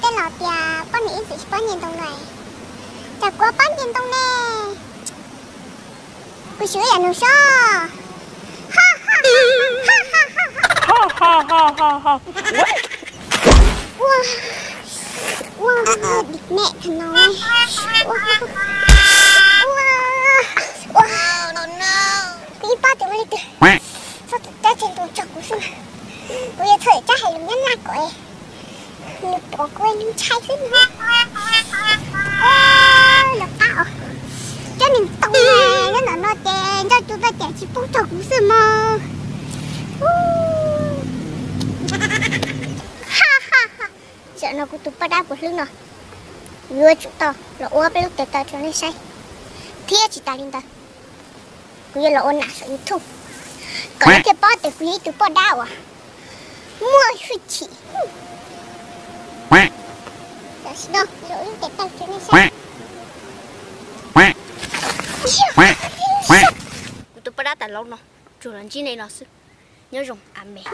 Tej laus tias poj niam ib txwm tsis paub nce ntoo no, cas kuv paub nce ntoo ne. Kuv xyuas ib yam nus sob. Ua, ua, dim nem tag no. Ua, ua, ua, kuv ib pab tus ua li twg, txhob txwm cab tsev ntoo tso kuv xwb. Kuv yuav txhawm cab hais lus Nyab Laj kom nws pom kuv nws ntshai xwb no. Lawv qab os, cab nws ntoo ne, nyob ntawm no ces nco cua txoj cai tsis poob tso kuv xwb mog. Zaum no kuv tus poj dab puas hlwb no, yuav tsum tau los ua peb lub tes taw rau nej saib thiab. Tsis tas li ntawd, kuv yuav los ua nam saum YouTube kom lawv thiaj paub tias kuv yog ib tug poj dab uas muaj hwj chim. Tam sim no los ua lub tes taw rau nej saib. Kuv tus poj dab tas laub no tsuas los ntsib nej no xwb. Nyob zoo, amees.